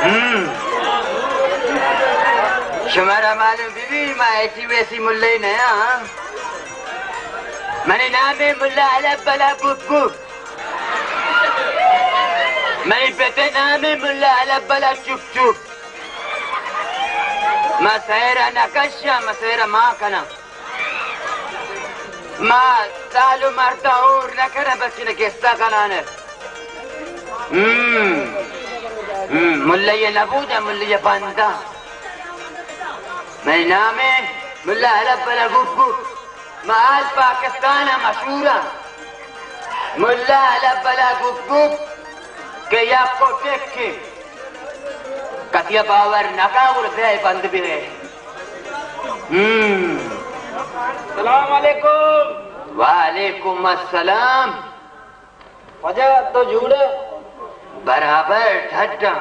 ہم۔ شمارا معلوم بی بی، ما ایسی ویسی ملے نیا۔ منی نام ملا الگ بلا گپ گپ۔ منی پتے نام ملا الگ بلا چپ چپ۔ ما سیرا نہ کشاں، ما سیرا ما کناں۔ ما زال و مرداں ہور نہ کناں، بلکن گستا کناں۔ ہم۔ ہم۔ ملہ یہ نہ بوداں، ملہ یہ بنداں۔ منی نام ملا الگ بلا گپ گپ۔ ما آل پاکستان ء مشہور آں۔ ملا الگ بلا گپ گپ کہ یک و ٹک۔ کسی ء باور نہ کن، گڑا بیا بند بہ۔ ہم۔ السلام علیکم۔ وعلیکم السلام۔ واجہ تو جوڑ ئے؟ برابر ڈڈاں۔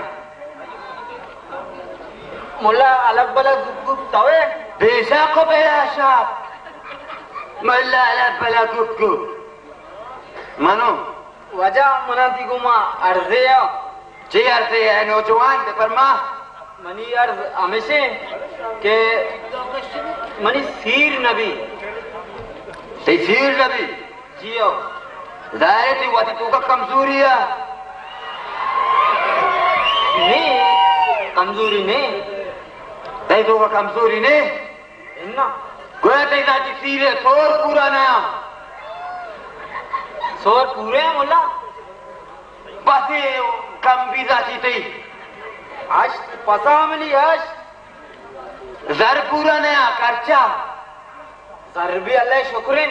ملا الگ بلگ گپ گپ توئے؟ بے شک و بے شک۔ ملا الگ بلگ گپ گپ۔ منو۔ واجہ منا تی گوما عرضے آ۔ چے عرضے اے نوجوان، بہ پرما؟ منی عرض ہمیشیں کہ منی سیر نبی۔ تئی سیر نبی؟ جی ہو۔ ظاہر ہے تئی وتی توکا کمزوری ہے۔ نہیں، کمزوری نہیں۔ تئی توکا کمزوری نہیں؟ اناں۔ گویا تئی ذاتی سیر ہے، سور پورا نیا۔ سور پورے ہیں ملا؟ پسے کم بی ذاتی تئی۔ ہشت، پسا منی ہشت۔ زر پورا نیا، خرچہ۔ زر بھی اللہ شکریں۔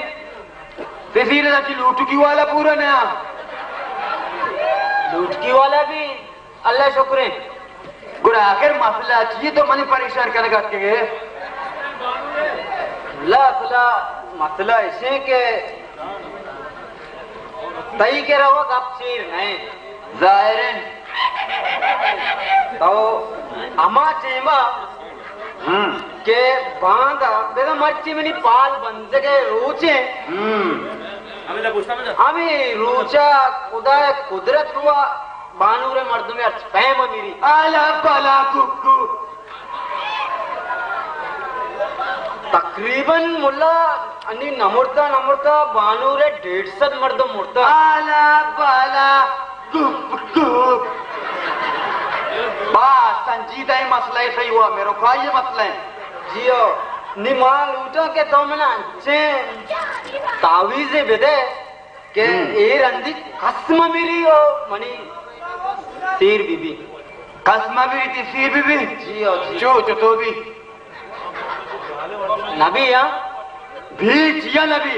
تئی سیر ذاتی لوٹکی والا پورا نیا۔ لوٹکی والا بھی اللہ شکریں۔ گڑا آخر مسئلہ چی ہے تو منی پریشان کنگ اتکگے؟ اللہ اصلا مسئلہ ایشیں کہ تئی کرا و گپ چیر نئے۔ ظاہر ہے۔ تو ہما ٹیما ہم۔ کہ باندا، بزاں مرچی منی پال بندگے روچیں۔ ہم۔ ہمیں روچا خدا قدرت ہوا، بانور مردم ارچ پیم میری۔ آلا بالا گپ گپ۔ تقریباً ملا انی نمرتا نمرتا بانور ڈیڑھ سد مردم مرتا۔ آلا بالا گپ گپ۔ با سنجیدہ مسئلہ ہے، صحیح ہوا، میرے کو یہ مسئلہ ہے۔ جی ہو، نی ما لوٹاں کہ تو منا انچیں تعویذے بدے کہ ہم۔ اے رندی قسم میری ہو منی سیر بی بی۔ قسم میری تی سیر بی بی؟ جی ہو، جی۔ چو، چو تو بی؟ نبی ہاں؟ بھی چیا نبی؟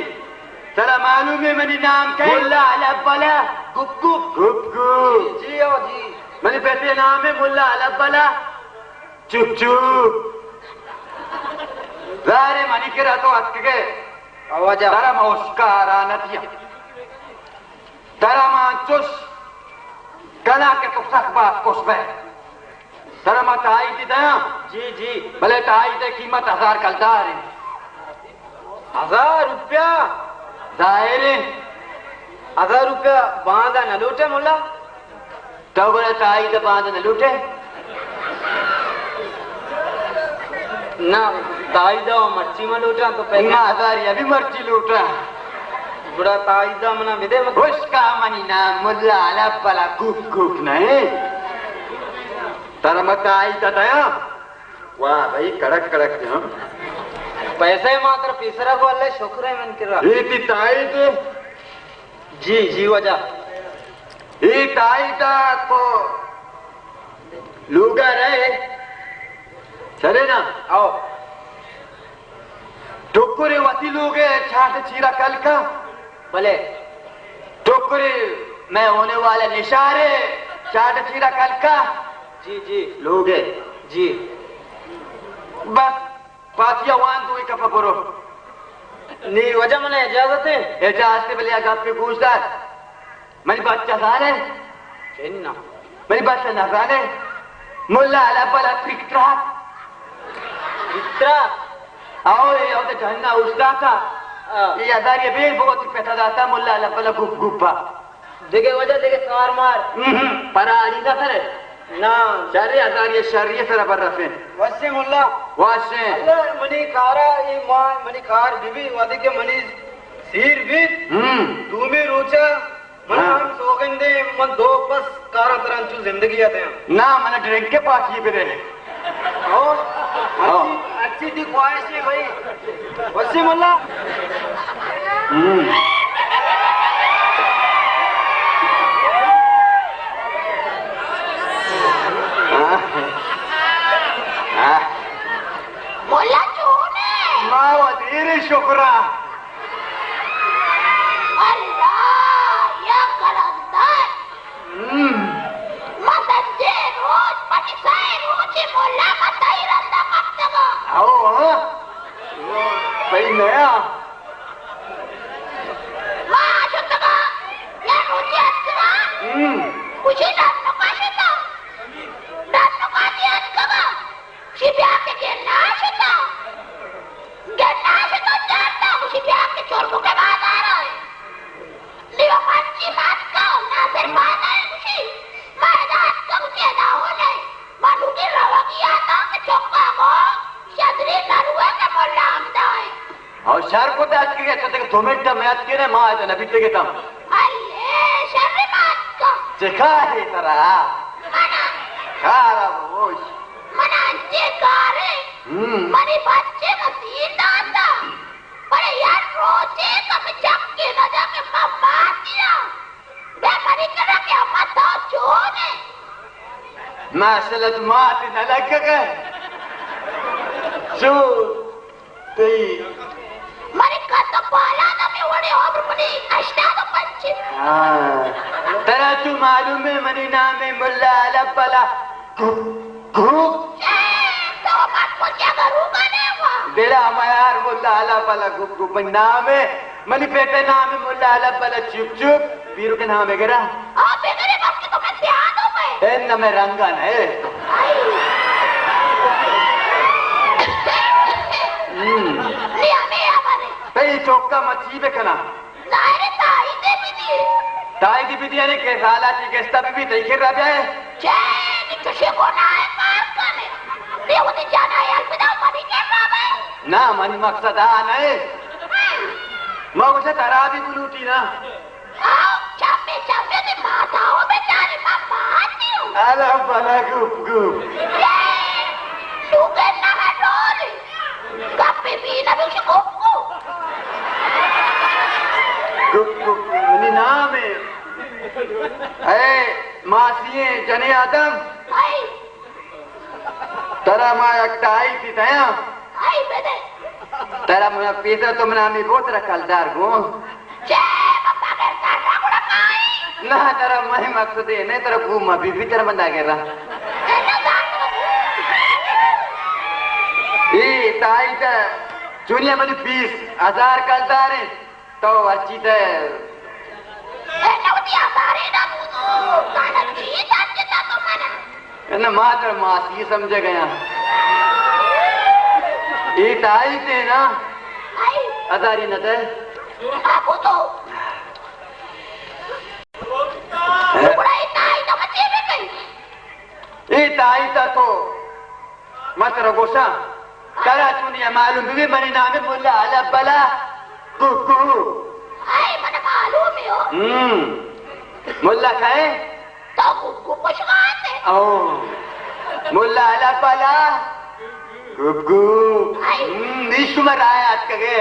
ترا معلوم ہے منی نام کئے؟ ملا الگ بلا گپ گپ۔ گپ گپ۔ جی ہو، جی۔ منی پتے نام ہے ملا الگ بلا چپ چپ۔ ظاہر ہے منی کرا تو اتکگے۔ او واجہ۔ ترا ما اشکارا نہ دیاں۔ ترا ما انچوش کناں کہ تو سک باز خوش بئے۔ ترا ما تائید دیاں۔ جی، جی۔ بلے تائید قیمت ہزار کلدار ہے۔ ہزار روپیہ؟ ظاہر ہے۔ ہزار روپیہ باندا نہ لوٹے ملا؟ تو گڑا تائید باند نہ لوٹے؟ نہ، تائید ء مرچی ما لوٹاں تو پیسہ۔ ما ہزار ابھی مرچی لوٹاں۔ گڑا تائید ء منا بدے مت۔ اشکا منی نام ملا الگ بلا گوک گوک نہ ہے۔ ترا ما تائید دیاں۔ واہ بھائی، کڑک کڑک دے ہم۔ پیسے ما تر پیسرا کو اللہ شکر ہے من کرا۔ اے تی تائید۔ جی، جی واجہ۔ اے تائیدا کو لوگا رہے۔ چلے نا؟ آؤ۔ ٹکرے وتی لوگے چاٹ چیرا کلکا۔ بلے۔ ٹکرے میں ہونے والا نشارے چاٹ چیرا کلکا۔ جی، جی۔ لوگے۔ جی۔ بس۔ پاتیا وان دوئیں کپا برو۔ نی واجہ منا اجازت ہے؟ اجازت ہے، بلے اگاں پہ گوش دار۔ منی بچہ زانے؟ چے نا؟ منی بچہ نہ زانے؟ ملا علا بلا پکترا۔ پکترا؟ آؤ، اے اودا جہنا اوشتاتا۔ ہاں۔ اے ہزار یہ بے بہت پتا داتا، ملا علا بلا گپ گپا۔ دیگه واجہ دیگه سار مار۔ ہم، ہم، پرا آڑی نہ کرے۔ نا۔ شری ہزاری شری سرا پر رسیں۔ وشیں ملا۔ وشیں۔ اللہ منی کارا، اے ما، منی کار بی بی، وہدے کہ منی سیر بیت۔ ہم۔ دومی روچا من ہاں۔ ہم سوگندے، من دو بس کارا ترا انچو زندگی ء دیاں۔ نا، من ڈرنک کے پاکی بدے۔ او، ہاں۔ اچھی، اچھی تئی خواہش ہے بھائی۔ وسیم اللہ۔ ہم۔ ہاں۔ ہاں۔ مولا چون ہے؟ ما وزیر شکرا۔ اللہ، یا قلندر۔ ہم۔ ما سجے روچ، پنی سئے روچی ملا ما تئی رندا کپتگاں۔ ہو، ہاں۔ صحیح نیا۔ ما شتگاں، یا روچی اتکگاں۔ ہم۔ گوشی ڈنکا شتا۔ ڈنکا دی اتکگاں۔ گوشی بیا کہ گنا شتا۔ گنا شتا چارتا۔ گوشی بیا کہ چربک بازار آئے۔ لیو پنچی مات کا ناصر پادا ہے گوشی، ما ادا اتکا گوشی ادا ہو جائے۔ ما لوٹی روگی آتا کہ چکا گو شدری نروے کہ ملا ہمدا ہے۔ او شر کو تے اتکے، تو تک دو منٹ میں اتکے نے، ما ادا نبی تے گتم۔ اے شر مات کا۔ چکا ہے ترا؟ منا۔ کارا بوش۔ منا انچے کارے۔ ہم۔ منی بچے کا دین داتا۔ بلے یک روچے کمے چکے نہ جا کہ من ماتیاں۔ بے منی کرا کہ اما تو چون ہے؟ ماشاءاللہ تو ماتی نہ لگگا۔ چون تئی؟ منی قد بالا نہ میں وڑے عمر منی ہشتاد و پنچ۔ ہاں۔ ترا تو معلوم ہے منی نام ہے ملا علم بلا۔ گپ، گپ۔ اے، تو مت پوچھے گا، روگا نہیں ہوا۔ دلا میار ملا الا بلا گپ گپ نام ہے۔ منی پیٹے نام ہے ملا الا بلا چپ چپ۔ پیرو کے نام ہے گرا۔ آ، بگرے بس کہ تو میں سیاد ہو گئے۔ اے نہ میں رنگا نہیں۔ آئی۔ ہم۔ لیا میں آبادے۔ تئی چوکا مچی بکنا۔ ظاہر ہے تائیدے بدی۔ تائیدے بدی یعنی کہ سالا چی گستا بی بی تئی کرا بیائے۔ چے نی چوشے گناہ کار کنے۔ بے وتی جانا یار بدا منی کرا بے۔ نا، منی مقصد آ نہ۔ ہاں۔ ما گوشے ترا بھی بلوٹی نا۔ آؤ، چپے چپے دی ماتا ہو بیچاری، ما ماتی ہوں۔ الا بلا گپ گپ۔ لوگے نہ ڈولی۔ گپے بی نہ بی گپ گپ۔ گپ گپ منی نام ہے۔ اے ماسی جنی آدم۔ اے۔ ترا ما یک ٹائی تی دیاں۔ اے بدے۔ ترا من پیسہ تو منا ہمیں بہت را کلدار گوں۔ چے بابا گرتا گڑا کائی؟ نہ، ترا مئے مقصد ہے، نہیں ترا گو ما بی بی ترا بندہ گر رہا۔ اے تائی تا چونیا منی بیس ہزار کلدار ہیں، تو ورچی تے۔ اے نوتی ہزار ہے نا بودو، کانا چیز آج جتا تو منا۔ نہ، ما ترا ماسی سمجھے گیا۔ اے تائی تے نا۔ آئی۔ ہزاری نہ تے۔ آ، بودو۔ ٹکڑا اے تائی تو مچے بے کئی۔ اے تائی تا تو۔ من ترا گوشاں، ترا چونی معلوم بی، منی نام ملا الا بلا گگو۔ اے من معلوم ہو۔ ہم۔ ملا کئے؟ تو گگو پشگاتے۔ او۔ ملا الا بلا گگو۔ اے۔ ہم، نی شما رایا اتکگے۔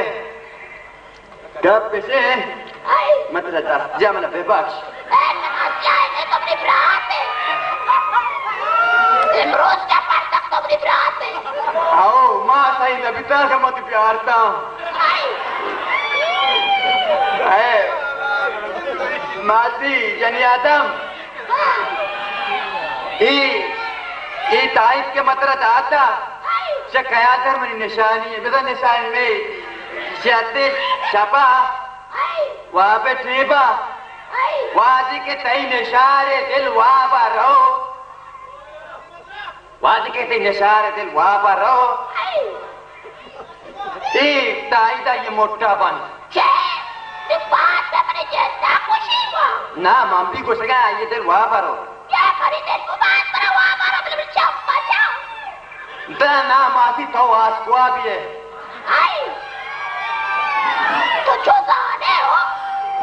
گپ بشے۔ آئی۔ من ترا دست جا، منا ببخش۔ اے نمازی آئے نے تو منی برات ہے۔ امروز کا پرتک تو منی برات ہے۔ آؤ، ما صحیح نبی تا کہ مت پیار تا۔ آئی۔ اے ماسی جنی آدم۔ اے، اے تائید کہ من ترا داتا، چہ قیادر منی نشانی ہے، بزن نشانی میں، شاتے شپا، واب ٹیبا، وادی کہ تئی نشار دل وابا رو، وادی کہ تئی نشار دل وابا رو۔ اے تائیدا یہ موٹا بند۔ چے؟ تو بات منی جندا خوشی وا۔ نا، من بھی گوشگا یہ دل وابا رو۔ کیا کری دل کو بات پر وا ترا نام آتی تو آسکوابی ئے۔ آئی! تو چو زانے ہو؟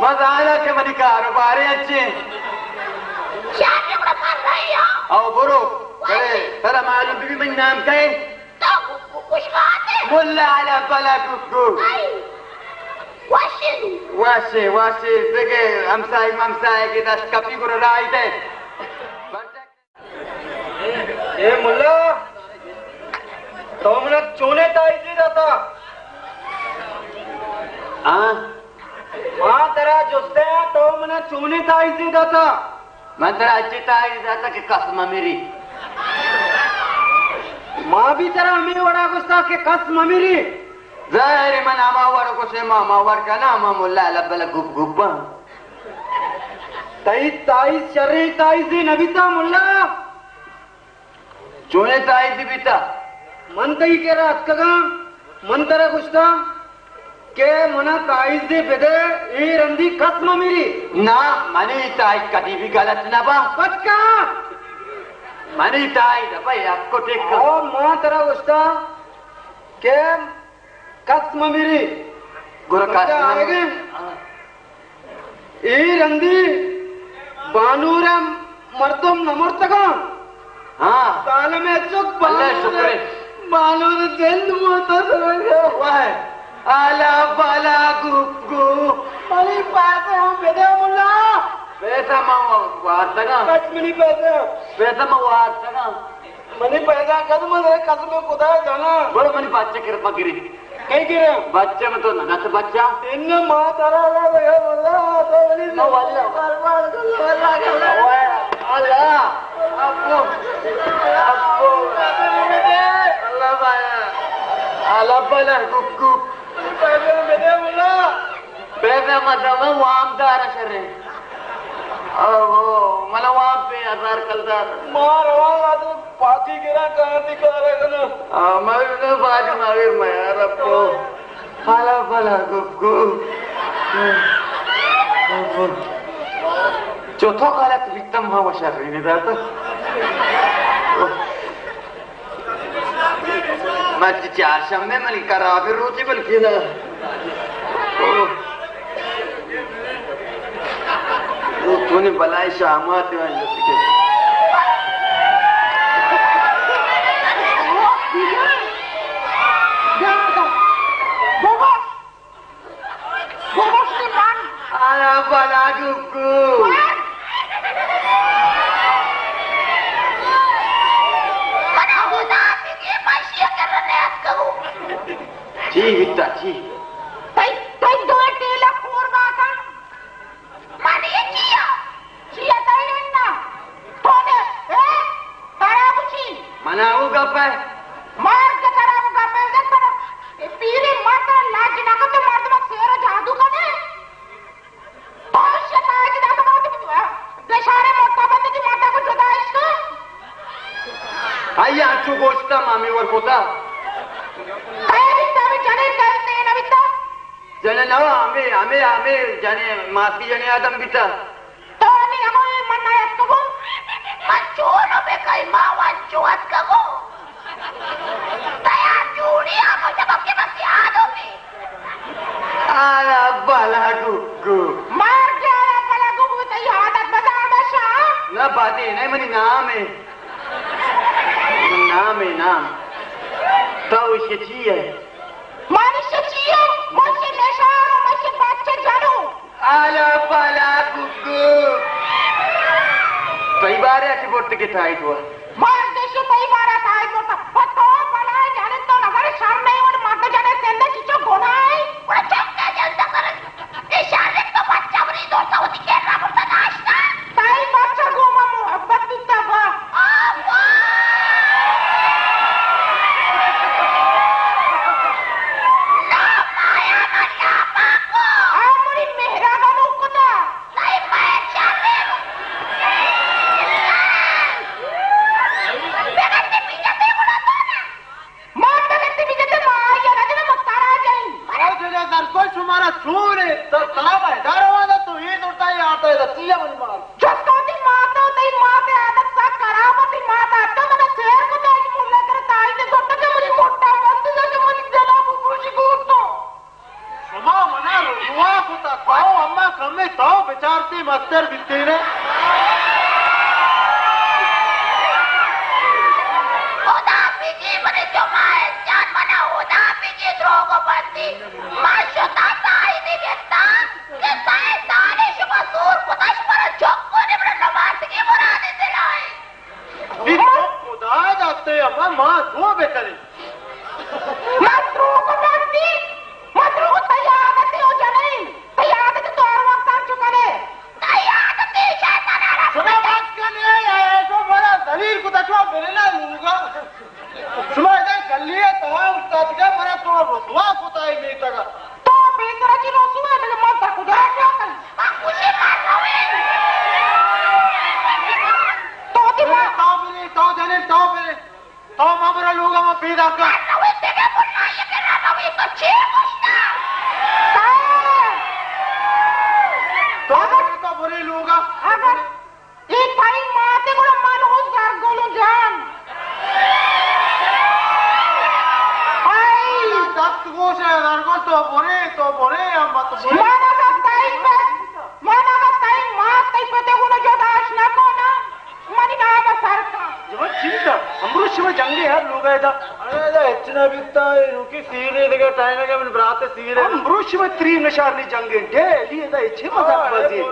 من زاناں کہ منی کاروبارے انچیں۔ شانے گڑا کر رہی ہو؟ او برو۔ وائی۔ ترا معلوم بی منی نام کئے؟ تو گو-، گو-، گوشگاتے۔ ملا علا بلا گو-، گو۔ آئی۔ واشی۔ واشی، واشی، دگہ ہمسائے ممسائے کہ دست کپی گڑا رائی دے۔ اے ملا، تو منا چونیں تائیزے داتا؟ ہاں؟ ما ترا جستے آں، تو منا چونیں تائیزے داتا؟ من ترا اچی تائیز داتا کہ کس مہ مری۔ ما بھی ترا ہمیں وڑا گستا کہ کس مہ مری۔ ظاہر ہے من ہما وڑ گوشے، ما ہما وڑ کنا، ما ملا لبل گپ گپ۔ تئی تائیز شریں تائیزے نہ بیتا ملا۔ چونیں تائیزے بیتا؟ من تئی کرا اتکگاں، من ترا گوشتاں کہ منا تائیزے بدے، اے رندی کس مہ مری۔ نا، منی تائیز کدی بھی غلط نہ با۔ پکا؟ منی تائیز بھائی آپ کو ٹک۔ او ما ترا گوشتاں کہ کس مہ مری۔ گڑا کس مہ مری۔ اے رندی بانور ء مردم نہ مرتگاں۔ ہاں۔ سالم ء چک اللہ بانور شکر۔ بانور ء جند موتا سرگا۔ واہ۔ آلا بالا گپ گو۔ منی پیسہ ہم بدے ملا۔ پیسہ ما وارتگاں۔ بس منی پیسہ۔ پیسہ ما وارتگاں۔ منی پیدا قدم ہے، قسم خدا جانا۔ بڑو منی بچہ کر پکری۔ کئی کرے؟ بچہ میں تو نہ تو بچہ۔ ان ما ترا لا لگا واللہ، تو منی نہ واللہ۔ برباد کر واللہ، واللہ۔ اوئے، اللہ۔ ابو۔ ابو۔ اللہ بایا۔ اللہ بالا گپ گپ۔ پیسے میں دے واللہ۔ پیسہ مت دے، وام دار شرے۔ اوہو، منا وام پہ ہزار کلدار۔ مار وام آدم پاکی گرا کہاں دی کارا کنا۔ آ، مگر نہ باج مگر میں یار ابو۔ حالا بلا گپ گو۔ چوتھو غلط بیتم ہاں وہ شرین داتا۔ مرچی چارشنبے منی کرابیں روچے بلکیں نا۔ او۔ او تو نے بلائیں شامات وان۔ بابا۔ بگوشتی من۔ آیا بلا گوکو۔ من خدا دیگی پشی کرنے اتکو۔ چی بیتا چی؟ تئی، تئی دوئے ٹیلا کور باتا۔ من یہ کیا؟ چیا تئی اندا؟ تو نے، اے؟ ترا بچی؟ منا او گپ ہے۔ مار کے ترا او گپ ہے، زد پر اے پیری مرد لاج نہ کتے، مرد مت سیر جادو کنے۔ تو شتا کی دات بات دشارے موتا بند کی ماتا کو جدا عشق۔ آئی آنچو گوشتا مامی ور کوتا۔ کئے بیتا میں جنے کئے تے نہ بیتا۔ جنے نہ، ہمے، ہمے، ہمے جنے، ماسی جنے آدم بیتا۔ تو ہمے ہمے من نہ اتکگو۔ من چونو بے کئی ما وانچو اتکگو۔ تیار جوڑی آ مجھے بکی بکی آدو بی۔ آلا بالا گو گو۔ مار کے آلا بالا گو گو تئی عادت بتا بشا۔ نہ باتی نہیں منی نام ہے۔ نام ہے نام۔ تو اسے چی ہے؟ مانش چی ئے؟ مش نشار و مش بچ جنو۔ آلا پالا گگو۔ تئی بارے اچ برت کہ تائی تو۔ مار دیشی تئی بارا تائی برت۔ و تو بلا جنے تو نظر شر نہیں، اور مرد جنے سندے چچو گناہ ہے۔ وہ چپ کے جلد کر۔ اے شارک تو بچہ بری دور تو وتی کرا برتا داشتا۔ تئی بچہ گوما محبت بیتا با۔ آپا! نا پایا نا چاپا کو۔ آ منی مہرا گمو کتا۔ تئی پیر شارک۔ مستر بیتینے۔ خدا پیچی منی جمعہ جان، منا خدا پیچی دروگ بندی۔ ما شتا سائی دی گتا کہ سائنسدانی شما سور کتا، شما را چک کو نمر نماسگی مرادی دلائی۔ بی تو خدا داتے اما ما دو بکنی۔ ما دروگ بندی، ما دروگ تئی عادت او جنین۔ تئی عادت تو ہر وقت ہر چکنے۔ تئی عادت ای شیطان ہے۔ شما بس کنے، اے تو منا ذلیل کتا، تو بلنا لوگا۔ شما ادا گلی ہے، تمام استاد کا منا تو رسوا کتا ہے میتگا۔ تو پیسرا چی رسوا ہے، من تا کجا رسوا کن؟ من خوشی مر روی۔ تو تی ماں۔ تو بلے، تو جنین، تو بلے۔ تو ما برا لوگا ما پیدا کر۔ نہ روی تیرے بنائی کے نہ روی تو چی گوشتا؟ تو اگر برے تو برے لوگا۔ اگر اے تئی ماتے گڑا من ہوں زرگل جان۔ آئی۔ دست گوش ہے زرگل تو برے، تو برے، ہم مت برے۔ من اگر تئی پت، من اگر تئی مات تئی پتے گڑا جداش نہ کونا۔ منی نام سر کن۔ جماعت چی بیتا؟ امروز شما جنگے ہر لوگا ادا۔ ارے ادا ہچ نہ بیتا، اے نوکی سیرے دگہ ٹائم ہے کہ من برات سیرے۔ امروز شما تری نشار نی جنگے، ڈیلی ادا ہچ مذاق بازی۔